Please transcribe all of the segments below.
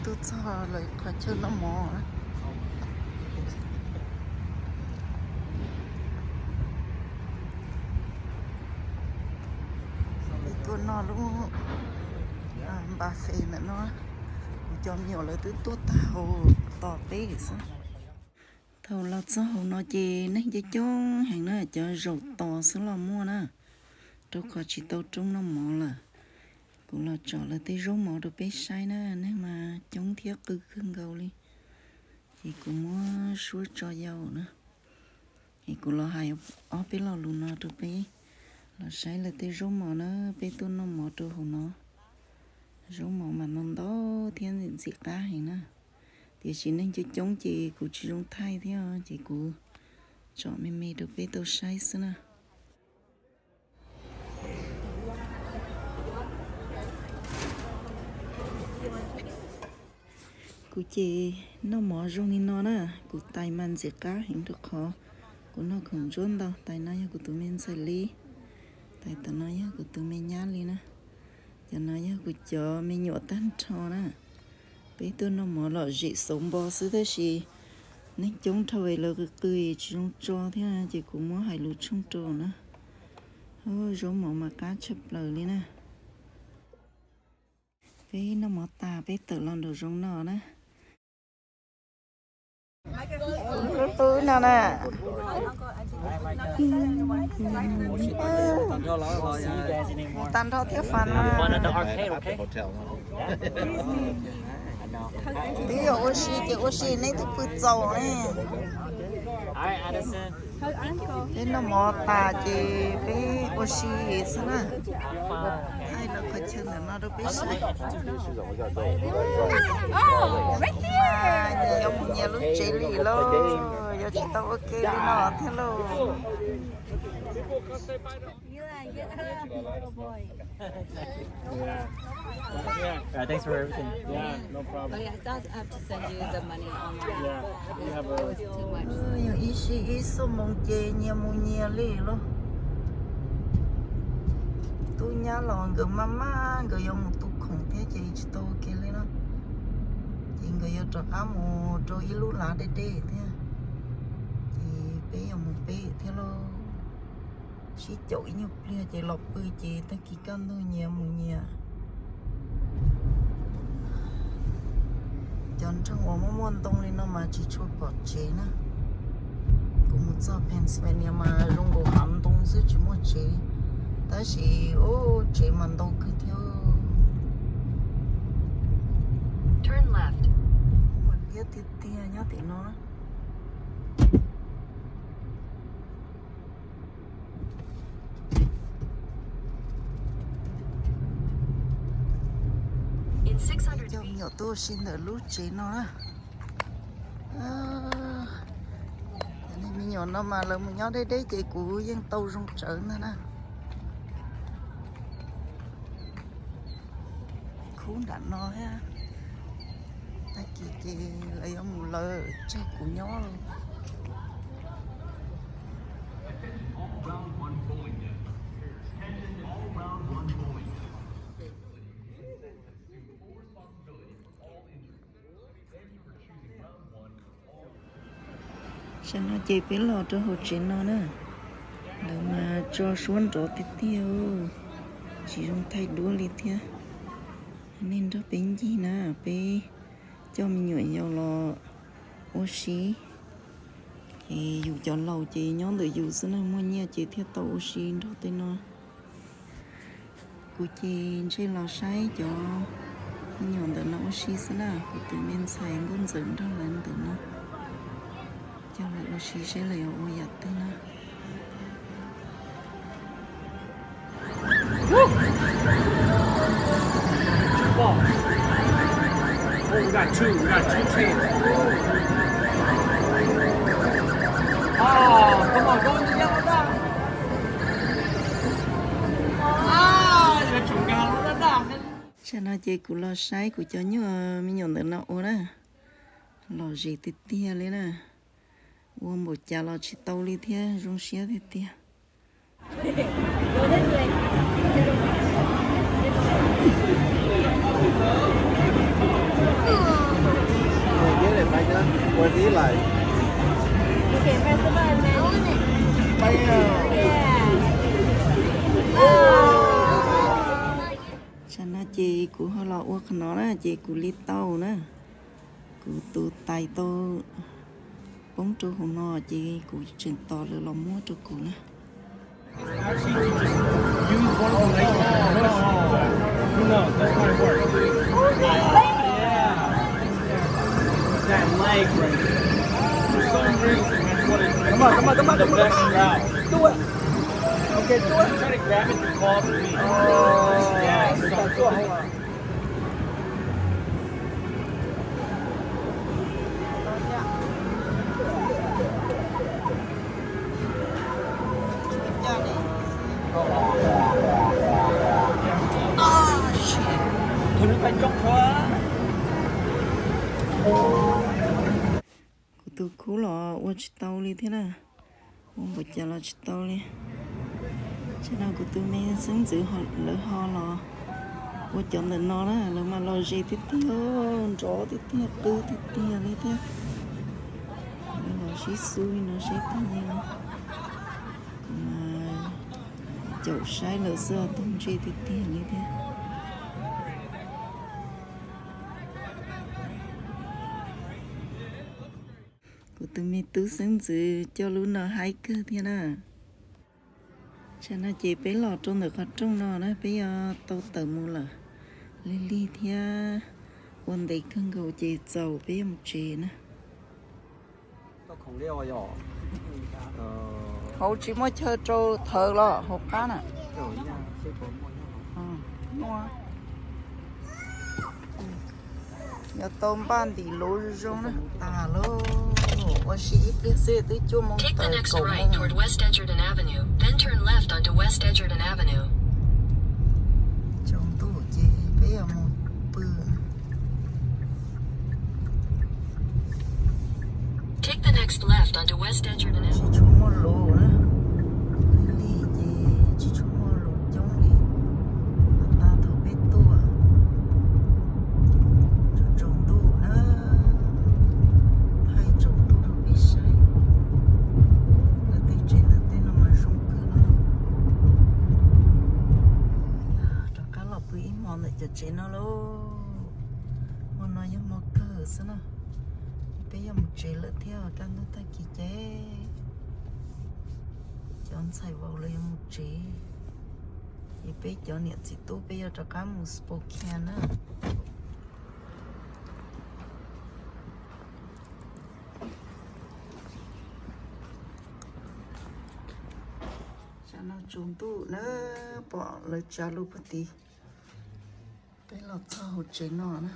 Tuaj txog lawv qhov chaw noj mov. Tuaj noj lub buffet ntawm no, kuv cov me nyuam lawv twb tuaj tag hauv tos peb xwb. Thaum los txog hauv no ces neeg coob coob heev na, cov zaum tos xwb los muaj na, rau qhov tsis tau rooj noj mov lawm. Kuv los tsom lawv tej zaub mov rau peb saib na, neeg mas coob thiab qw kawg nkaus li. Ces kuv muab suab tso yau na. Es kuv los hais ob peb lo lus no rau peb los saib lawv tej zaub mov na, peb tuaj noj mov rau hauv no. Zaub mov mas ntau ntau thiab ntxim qab heev na. Tiam sis neeg coob coob ces kuv tsis zoo thaij thiab ces kuv tsom me me rau peb tau saib xwb na. Kuv ces noj mov zoo li no na, kuv tais mas ntxim qab heev rau qhov kuv noj khoom ntsuab ntau. Tais no yog kuv tus me ntxhais Lis, tais tom no yog kuv tus me nyab Lis na, cov no yog kuv cov me nyuam tag nrho na. Peb tuaj noj mov lom zem xauv npo xwb tab sis neeg coob dhau es lawv qw qw tsis zoo tso thiab ces kuv muab hais lus tshooj rau na. Zaub mov mas qab tshaj plaws li na. Peb noj mov tas peb tawm los nraum zoov no na. Qub qub no na. Mus tag nrho thiab fun na. Twb yog ua si ces ua si, neb twb pw txaus ne. Peb noj mov tas ces peb ua si xwb na. Thaij lawv qhov chaw ntawm no rau peb saib. Nyias yuav mus nyias lub tsev li lauj, yuav tsis tau ua ke li no thiab lauj. Thanks for everything. Yeah, no problem. But yeah, I still have to send you the money online. Yeah, we have a... Yog ib sij ib xuab moos ces nyias mus nyias li lauj. Tub nyab los nkawd maj maj nkawd yuav mus tu khoom thiab ces tsis tau ua ke li no. Ces nkawd yuav rov qab mus rau ib lub lav deb deb thiab. Ces peb yuav mus peb thiab lauj. Sib caum ib nyuag pliag ces los pw ces tag kis kaj ntug nyias mus nyias. Cov nroog uas muaj muaj ntoo li no mas tsis tshua pom tsev na. Kuv mus txog Pennsylvania mas zoo nkaus hav ntoo xwb tsis muaj tsev, tab sis ub tsev mas ntau kawg thiab. Turn left. Muaj liab tiag tiag nyob tim no. Coj me nyuam tuaj ua si ntawm lub tsev no na. Me nyuam no mas lawv mus nyob deb deb ces kuv yeej tau zoo tsawv ntag na. Khub nram no thiab. Tag kis ces lawv yuav mus lawm tseg kuv nyob. Tam no ces peb los rau hauv tsev no na, lawv mas tso suab nrov tiag tiag, tsis zoo thaij duab li thiab. Nej nrog peb ncig na, peb coj me nyuam yaus los ua si. Ces yus cov laus ces nyob ntawm yus xwb na, muaj nyiaj ces thiaj tau ua si nrog tej no. Kuv ces ntshe los saib cov me nyuam ntawm no ua si xwb na, kuv tus me ntxhais Nkauj Ntxawm nrog lawv ntawm no. Coj lawv ua si saib lawv yuav ua yam twg na. Tsam no ces kuv los saib kuv cov nyuam me nyuam ntawm no ua na, lom zem tiag tiag li na. Ua npaum cas los tsis tau li thiab zoo siab tiag tiag. China? What do you like? You can press the button, man. Yeah. Tsam no ces kuv ho los ua qhov no na, ces kuv li tau na. Kuv tus tais tau poob rau hauv no, ces kuv tseem tos lawv los muab rau kuv na. Use one of the legs. No, that's not work. Yeah. That leg right there. For some reason, that's what it, come on, come on, come on, the best route. Do it. Okay, do it. Try to grab it to fall to me. Oh, yeah, it's not good. Kuv tus khub los ua tsis tau li thiab na. Ua npaum cas los tsis tau li. Tsam no kuv tus me xeeb ntxwv lawv ho los ua cov ntawm no na, lawv mas los ze tiag tiag, nrov tiag tiag, qw tiag tiag li thiab. Lawv los sib xub li no seb puas yog. Kuv mas caum saib lawv xwb, toog ntsej tiag tiag li thiab. Kuv tus me tub xeeb ntxwv coj lub no haib kawg thiab na. Tsam no ces peb los rau ntawm qhov rooj no na, peb yuav tau tawm mus lawm. Lig lig thiab ua ntev kawg nkaus ces txaus peb yuav mus tsev na. Hauv tsis muaj chaw rau thawv los hauv qab na. Yuav tau npaj ntim lub zoo na. Tas lauj, ua si ib pliag xwb twb cuaj moos tawm kaum moos. Tsaus ntuj ces peb yuav mus pw. Tsis tshua muaj lus na, lig lig ces tsis tshua muaj lus coob li. Tag thaum peb tuaj, tsaus ntuj na, thaij tsaus ntuj rau peb saib. Lawv tej tsev ntawm tej no mas zoo kawg na. Rov qab los pw ib hmo ntawm cov tsev no lauj. Hmo no yog hmo kawg xwb na. Peb yuav mus tsev lawm thiab, kaj ntug tag kis ces cov ntxhais vauv lawv yuav mus tsev. Ces peb cov niam txiv tub peb yuav rov qab mus Spokane na. Tsam no tsaus ntuj na, pom lawv tsav lus puag tid. Peb los txog hauv tsev no na.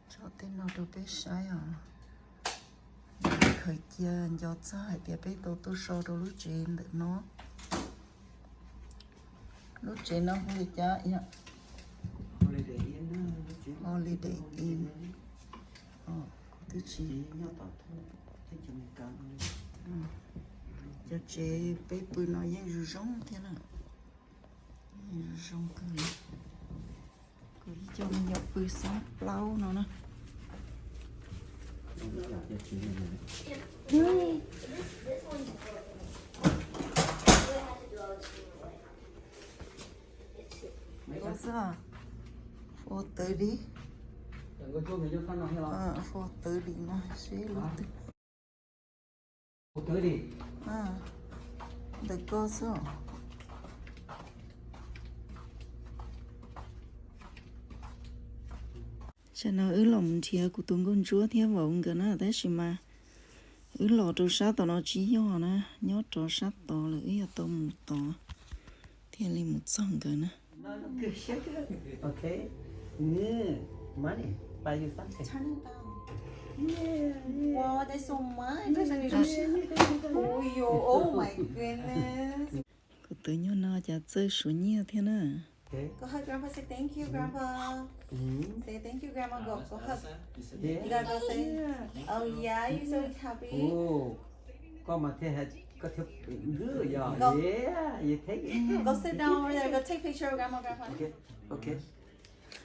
Tso tej no rau peb saib os. Khaws cia nco txog hais tias peb tau tuaj so rau lub tsev ntawm no. Lub tsev no hu li cas? Holiday Inn. Kuv twb tsis, cov tsev peb pw no yeej zoo zoo thiab na. Zoo kawg li. Kuv ib co me nyuam pw xab plaub no na. Four thirty. Four thirty no seb lub twg. Ntawm koj xwb os. Tsam no wb los mus nrhiav kuv tus nkauj ntsuab thiab vauv nkawd na, tab sis mas wb los rau sab tom no tsis yog na, nyob rov sab tod lawm, wb yuav tau mus tod thiaj li mus txog nkawd na. Kuv tus nyuag no cas txawj suav nyiaj thiab na.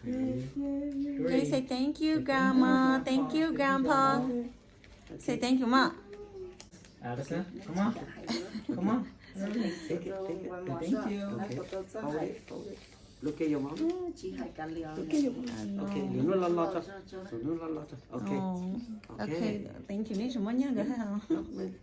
Say thank you, grandma. Thank you, grandpa. Say thank you, mom. Addison, come on. Come on. Take it, take it. Thank you. Okay. Hold it, hold it. Look at your mom. Look at your mom. Okay, tus nub loj loj tso. Tus nub loj loj tso. Okay. Oh, okay. Okay. Thank you, neb tsis muaj nyiaj nkawd hais.